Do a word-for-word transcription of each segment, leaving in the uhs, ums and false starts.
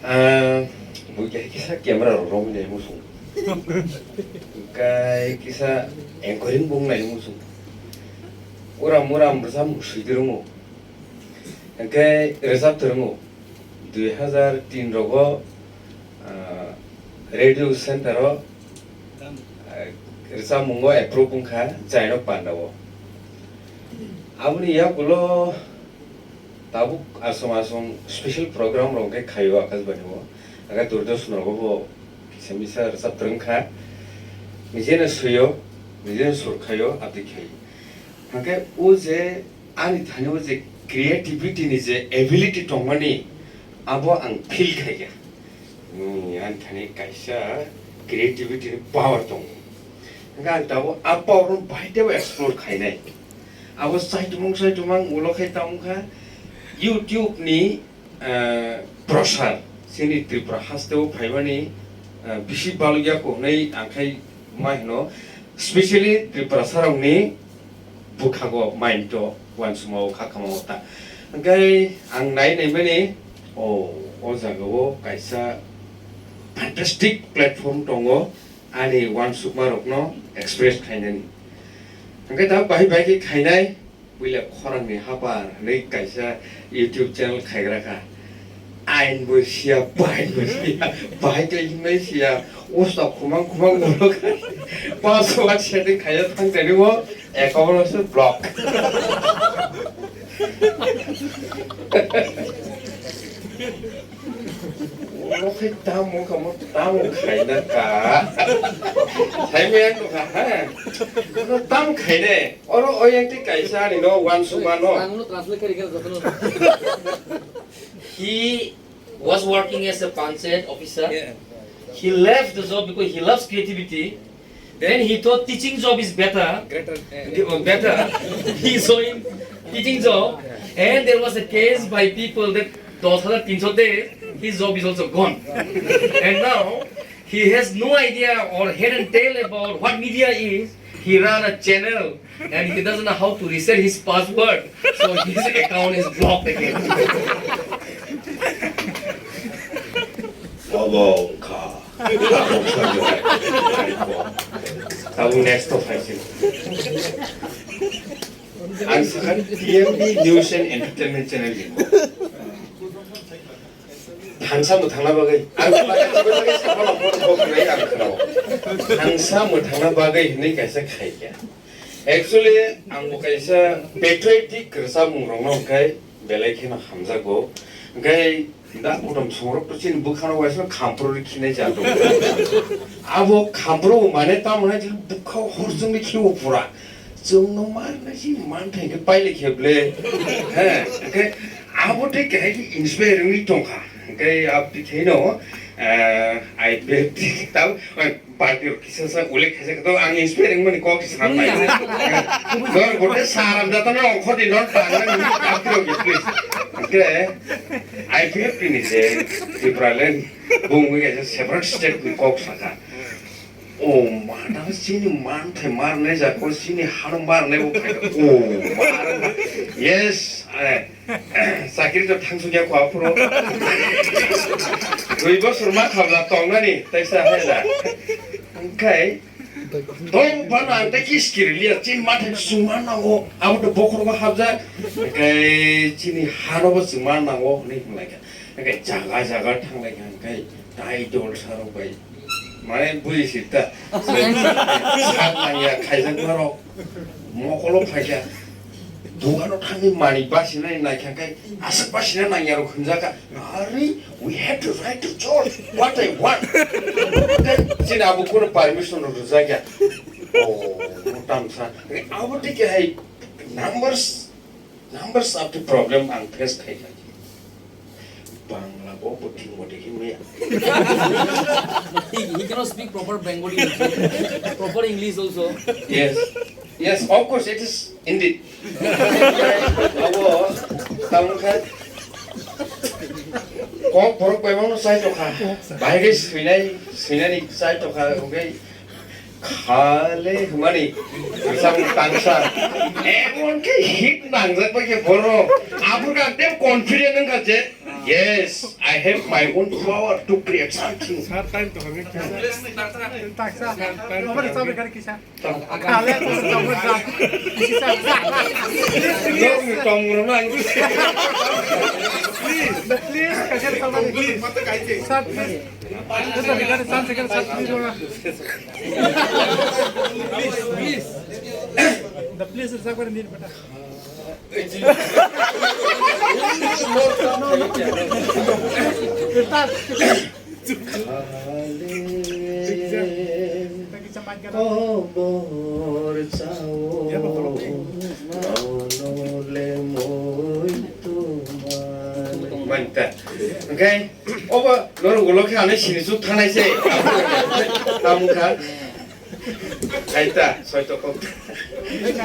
Ah, bo kisa camera rok romwi nai muchung. Kai kisa anchoring bung nai muchung. Uram uram rwchap sui twrwngo. Hwnkhe rwchap twrwngo. Dui hazar tin rogo, ah, radio center o, ah, rwchapmungo approve wngkha Jainok Panda o. Aboni yagulo tabuk aswng aswng special program rok khe khaio Akashbani o. Aga Doordarshan rogo bo kisa misa rwchap twrwng kha. Nijeno suio, nijeno sur khaio, abdi khaio. Hwnkhe o je ani thani o je creativity ni je ability tongmani, abo ang feel khaikha. Hmm, ani thani kaisa creativity ni power tongo. Hwnkhe ang tabuk a power no bahai teibo explore khainai. Abo saitumung saitumung ulo khai tamo kha YouTube ni, eh, prosar chini Tripura haste o phaimani, eh, bisi balukya ko hwnwi ang khai ma hino, specially Tripura sarokni bwkhago mind o uansukma o kha kama o ta. Hwnkhe ang nai nai mani, o, o jaga o kaisa fantastic platform tongo ani uansukma rokno express khainani. Hwnkhe ta bahai bahai khe khainai, puila khorang ni hapar hwnwi kaisa YouTube channel khaigra kha. Ain bo siya, bain bo siya, bahai tei himnai siya, usta khumang khumang ulo kha. Paso wat setting khaiya thang tani o, account o se block. Ulo khai tamo kamo tamo khaina ka. Sai me ang kha ha. Ulo tam khaine. Oro oyang ti kaisa ani no uansukma no. Ang no translate kari kari jotono. He was working as a panchayat officer. Yeah. He left the job because he loves creativity. Then he thought teaching job is better. Greater, eh, Better. He joined teaching job. And there was a case by people that dos hazar tinsho de, his job is also gone. And now he has no idea or head and tail about what media is. He run a channel and he doesn't know how to reset his password, so his account is blocked again. Obo wngkha. Tabuk next to phaising. Ang sakha T M D News and Entertainment Channel ni. Thangsa mwthangna bagwi. Ang bagwi, bagwi, bagwi, sakha lama kok kok nai ang khnao. Thangsa mwthangna bagwi hwnwi kaisa khaikha. Actually, ang bo kaisa patriotic rwchapmung rokno hwnkhe belai kheno hamjago. Hwnkhe da kutum songrok to chini bwkhano waisa khamprok ri khinai jato. Abo khamprok mane tamo nai bwkha horjwngni khiwo pura. Chwngno mar nai si man thai khe paile kheble. He, hwnkhe abo tei kahai inspire wngwi tongkha. Hwnkhe abdi khaino, eh, I P F T tamo, eh, Party rok kisa sa ulik khaijak khe to ang inspire wngmani kok se salam bai. Dor gote saram jatano ongkhor di non tang nang ni party rok please. Hwnkhe I P F T ni je Tipraland bung wngwi kaisa separate state ni kok saka. O ma, da chini man thai mar nai ja ko chini hano mar nai bo phai. O ma. Yes, eh. Chakri to thang sugya kho aphuru. Dui bosor ma khabla tongnani, taisa hai da. Hwnkhe, tong bana ang tei kiskiri liya, chini mathai chwngma nango, abo to bokhorogo habjak. Hwnkhe, chini hano bo chwngma nango, hwnwi hwnlaikha. Hwnkhe, jaga jaga thanglaikha, hwnkhe, tai dol sarok bai. Mane bui sita. Sat nangya khaijak maro. Mokolo phaikha. Dugano thangwi mani basinai naikha khe aswk basina nangya rok hwnjakha. Ari, we have to write to George what I want. Chini abo kono permission rok rwjakya. Oh, tamsa. Abo tike hai numbers, numbers of the problem ang face khaikha. Bangla bo bo thik mode khe maya. He, he cannot speak proper Bengali also, proper English also. Yes, yes, of course, it is indeed. Abo, tamo khe, kok borok bai mano chai tokha. Bahai khe swinai, swinani chai tokha, okay. Khale hwnmani, bwsang tangsa. Emon khe hit nangjak bai khe borok. Aboni khe confident wngkha je, Yes, I have my own power to create something. Sir, time to hangin kisa. Taksa. Sir, time to hangin. Please, please, please. Sir, please. Sir, please. Please, please. The please is not going to need, but Manta. Okay, obo norok ulo khe ani sini chuk thanai se. Tamukha. Aita, soito kok.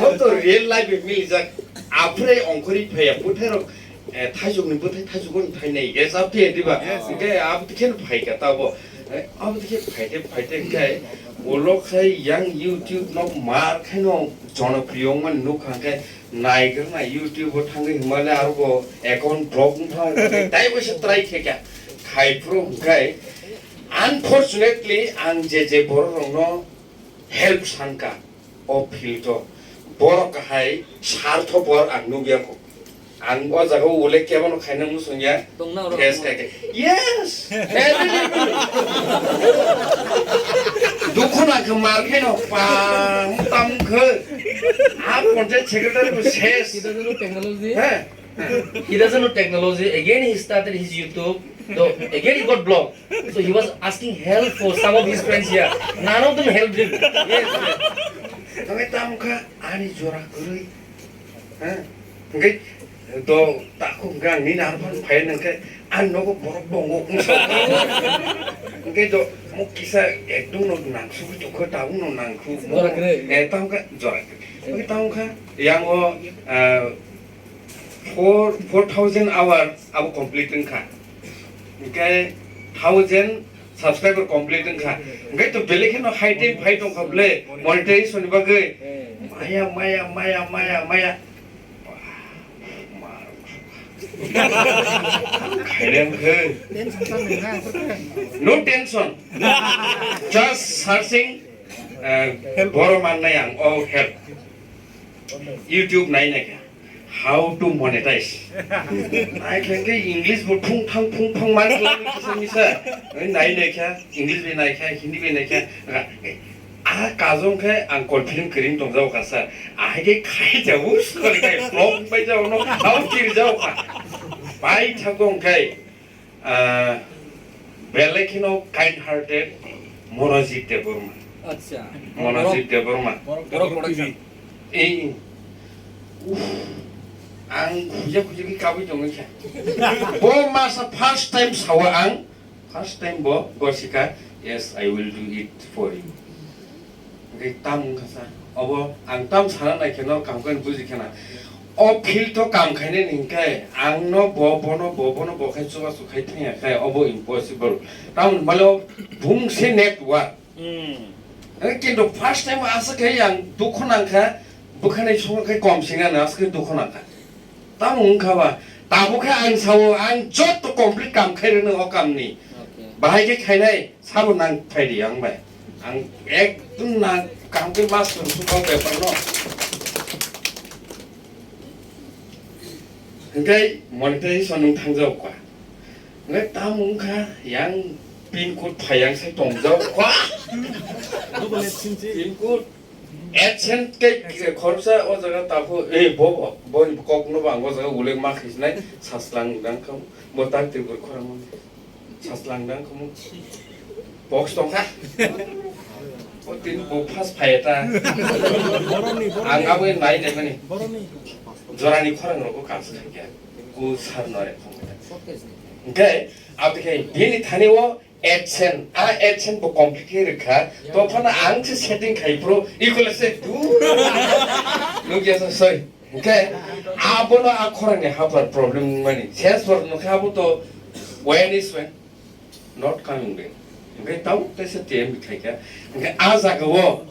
Bo to real life e milijak. Aphre ongkhori phaiya, bwthairok, eh, thaisukni bwthai thaisukmani thainai. Yes, aphi diba? Yes, yes. Hwnkhe abothe khe phaikha tabo. Eh, abothe khe phaite, phaite hwnkhe ulo khai yang YouTube no mar khaino jonopriyo wngmani nukha hwnkhe naikrwna YouTube o thangwi hwnmale aro bo account block wngkha hwnkhe taibo se try khaikha. Khaiphuru hwnkhe unfortunately ang je je borok rokno help sankha o field o. Borok hai sartho bor ang nukya kho. Ang o jaga o ule kebono khaina muchung ya. Tongna oro. Yes, khe, khe. Yes! Very good. Dukhu nang khe mar khe no pam tam khe. A panchayat secretary bo ses. He. He doesn't know technology. Again, he started his YouTube. Though, again, he got blocked. So he was asking help for some of his friends here. None of them helped him. Yes, yes. Tamo tamo kha ani jora kwrwi. Ha? Hwnkhe do takhuk hwnkhe ang nini aro phano phai nang khe ani nogo borok tongo wngsa. Hwnkhe do mo kisa ekdom no nangsugwi tongkha, tabuk no nangkhu. Jora kwrwi. Eh, tamo kha jora kwrwi. Hwnkhe tamo kha yang o, ah, four, four thousand hour abo complete wngkha. Hwnkhe thousand subscriber complete wngkha. Hwnkhe to belai kheno high time phai tongkha bwle monetization ni bagwi. Maya, maya, maya, maya, maya. Khairang khe. No tension. Just searching, uh, help. Boro mannai ang, oh, help. YouTube nai nai kha. How to monetize? Nai khe hwnkhe English bo phung phang phung phang man khlai kisa misa. Nai nai kha, English bai nai kha, Hindi bai nai kha. A kajong khe ang confident kwrwi tong jao kha sir. Ahai khe khai jao, skori khai block bai jao no, how kiri jao kha. Bai thagong khai. Ah, belai kheno kind hearted Monojit Debbarma. Acha. Monojit Debbarma. Borok production. Ei, uff, ang khuja khuja khe kabui tongwi kha. Bo masa first time sawa ang, first time bo gosika, "Yes, I will do it for you." Hwnkhe tam wngkha sa. Obo ang tam sana nai kheno, kam khe buji khena. O field o kam khainani hwnkhe ang no bo, bono bo, bono bo khai chubachu khai thangya khe obo impossible. Tamoni hwnmale o bungse network. Hmm. Eh, kintu first time aswk khe ang dukhu nangkha, bwkhanai songkha khe kom singano aswk khe dukhu nangkha. Tamo wngkha ba, tabuk khe ang sao, ang joto complete kam khai rwno o kamni. Okay. Bahai khe khainai, sabo nang phai di ang bai. Ang ekdom nang kaham khe mas rwsuk o bepar no. Hwnkhe monetization nwng thangjak kha. Hwnkhe tamo wngkha yang pin code phai yang sai tongjak kha. Pin code. AdSense tei khoroksa o jaga takhuk, eh, bo, bo, bo ni kok no bo ang o jaga ulik ma khisnai, saslang dang kha, bo tak twi bwrwi khorang mani. Saslang dang kha mo. Box tong kha. O tin bo first phai ta. Boroni, boroni. Ang abo nai nai mani. Boroni. Jorani khorang rok o kaam sa kha. Ku sar no re khong ta. Hwnkhe, abo khe bini thani o AdSense, a AdSense bo complete khe rwkha. To phano ang se setting khai phuru, equal se du. Nukya sa soi. Hwnkhe abono a khorang ni hapar problem wngmani. Sense for nukha abo to when is when, not coming back. Hwnkhe tamo tesa T M B khaikha. Hwnkhe a jaga o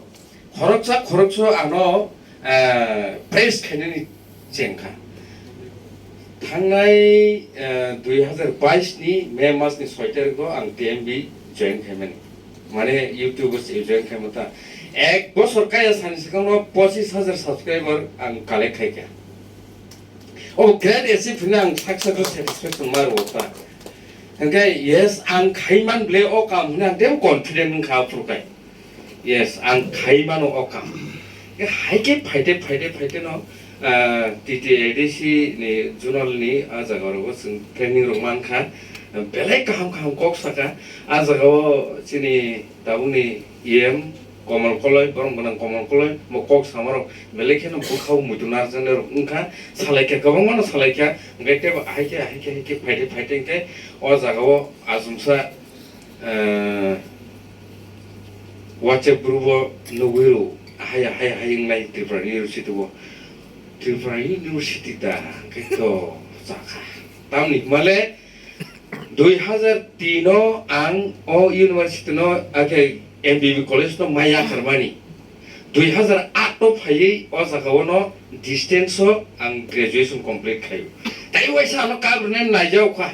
khoroksa khoroksa ano, eh, press khainani chengkha. Thangnai, eh, dui hazar bais ni May mas ni soi tarikh o ang T M B join khaimani. Mane YouTube o se join khaima ta. Ek bosor kaya sani swkang no pochis hazar subscriber ang collect khaikha. O great achieve hwnwi ang sak sak satisfaction ma rwo ta. Hwnkhe yes, ang khaiman ble o kam hwnwi ang teibo confident wngkha aphuru kai. Yes, ang khai mano o kam. Hai khe phaide, phaide, phaide no, ah, T T A D C ni zonal ni a jaga rogo chwng training rok mankha. Belai kaham kaham kok saka. A jaga o chini tabukni E M Komol Koloi, borok gwnang Komol Koloi, bo kok samarok belai kheno bwkhao muitu narwkjaknai rok wngkha. Salaikha, kwbangma no salaikha. Hwnkhe teibo hai khe, hai khe, hai khe phaide, phaide hwnkhe o jaga o achomsa eh, WhatsApp group o nugwi rw, ahai, ahai, ahai wngnai Tripura University o. Tripura University da, khe to chakha. Tamni hwnmale dui hazar tin o ang o university no, akhe M B B college no maya kharmani. Dui hazar aat o phaiwi o jaga o no distance o ang graduation complete khaio. Tai waisa ano kabrwne naijao kha.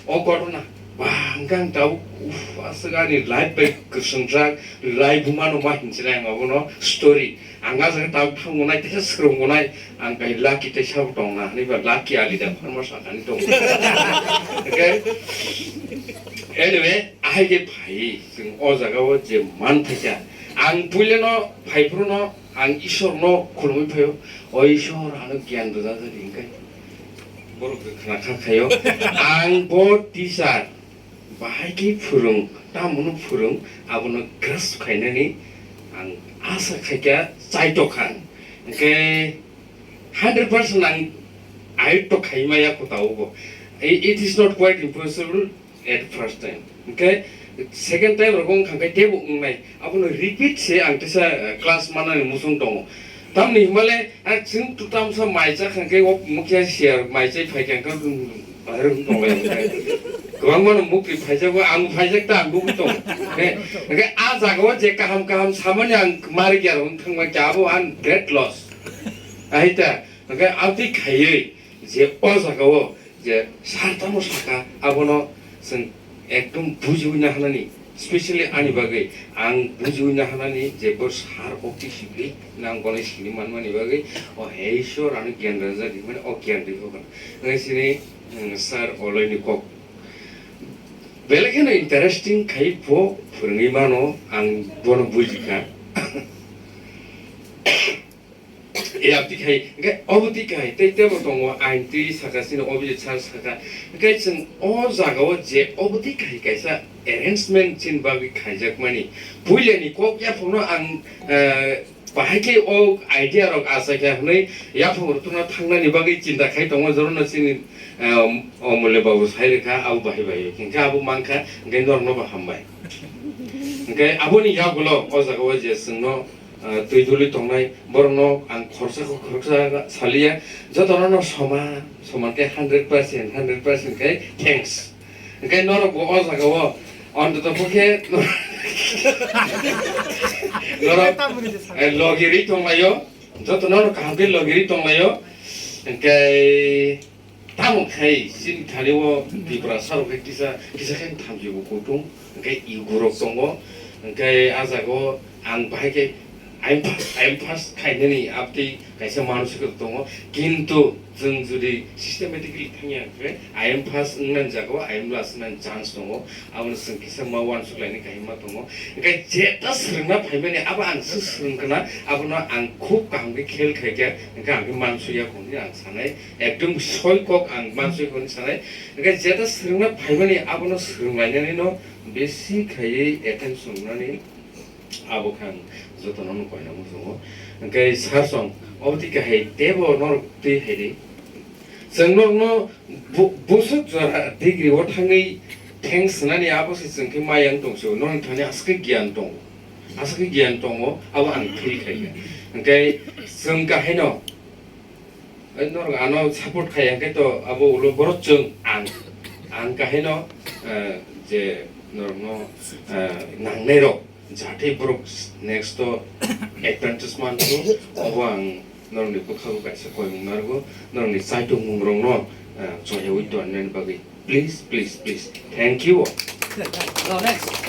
O ghotona, ba, hwnkhe ang tabuk, uff, aswk ani life bai kwswngjak, life bumano ma hinsinai ang abono story. Ang a jaga tabuk thangmonai, teisa swrwngmonai, ang kai lucky teisa bo tongna, hwnwi ba lucky ali da pharma sakani tongo. Okay? Anyway, ahai khe phai, chwng o jaga o je man phaikha. Ang puilano phai phruno, ang Ishwar no khulumwi phaio, o Ishwar ano gyan rwjak di hwnkhe. Borok khe khna kha khaio. Ang bo teacher bahai khe phwrwng, tamoni phwrwng, abono grasp khainani ang asa khaikha, chaitokha. Hwnkhe hundred percent ang ayotto khaimaya kotao bo. I-, it is not quite impossible at first time. Hwnkhe second time rogo wngkha khe teibo wngnai. Abono repeat se ang teisa, eh, class manani muchung tongo. Tamni hwnmale, ah, chwng twtamsa mai chakha khe o mukya siya mai chai phaikha khe, um, bahai rok tonglai khe. Kwbangma no mukri phaijago, ang phaijak ta, ang nugwi tongo. Hwnkhe, hwnkhe a jaga o je kaham kaham samani ang marikya rok wng thangma khe abo ang great loss. Ahita, hwnkhe abdi khaiwi je o jaga o je sar tamo saka, abono chwng ekdom bujiwi nahanani, specially ani bagwi ang bujiwi nahanani je bo sar okti sibli nang bolai sini manmani bagwi o heiswr ano gyan rwjak hinmani o gyan rihokna. Nang sini, mm, sar oloini kok belai kheno interesting khai bo phwrwngwi mano, ang bono bujikha. E abdi khai, hwnkhe obo twi khai, tei tebo tongo, ain twi saka chini obo je sar saka. Hwnkhe chwng o jaga o je obo twi khai kaisa arrangement chini bagwi khaijakmani. Puilani kok yaphangno ang, eh, bahai khe o idea rok achaikha hwnwi yaphang rwtwkno thangnani bagwi chinta khai tongo, jorano chini, eh, Omole babu sai rwkha, abo bahai bai hwnkhe abo mankha, hwnkhe norokno bo hambai. Hwnkhe aboni yagulo o jaga o je chwngno ah, twi duli tongnai borokno ang khoroksa khoroksa saliya, jotono no soman soman khe hundred percent, hundred percent khe thanks. Hwnkhe norok bo o jaga o ontoto khe norok, eh, logirwi tonglaio, jotono no kaham khe logirwi tonglaio, hwnkhe Tamo khai chini thani o Tiprasa rok khe kisa, kisa khe thamchi bo kutung, hwnkhe ego rok tongo, hwnkhe ah jaga o ang bahai khe I M pass, I M pass khainani abtwi kaisa manusikta tongo, kintu chwng jodi systematically thangya khe I M pass wngnani jaga o I M last wngnani chance tongo. Abono chwng kisa ma uansuk lainai kahima tongo. Hwnkhe jeta swrwngna phaimani abo ang se swrwngkha na, abono ang khub kaham khe khel khaikha, hwnkhe ang khe mansuya hwnwi ang sanai. Ekdom soi kok ang mansuya hwnwi sanai. Hwnkhe jeta swrwngna phaimani abono swrwnglainani no besi khaiwi attention rwnani abo khe ang jotono no koina muchungo. Hwnkhe sir song, obo twi kahai teibo norok twi hai di. Chwng norokno bu-, busuk jora degree o thangwi thanks hwnani abo se chwng khe maya wng tong sio, norokni thani aswk khe giyan tongo, aswk khe giyan tongo, abo ang feel khaikha. Hwnkhe chwng kahaino, eh, norok ano support khai hwnkhe to abo ulo borok chwng ang, ang kahaino, eh, je norokno, eh, nangnai rok. Jate borok next o advantage manthok, obo ang norokni bwkhago kaisa koimung narwgo, norokni chaitokmungrokno ah, chwngyawi tongnani bagwi. Please, please, please. Thank you. Go, next.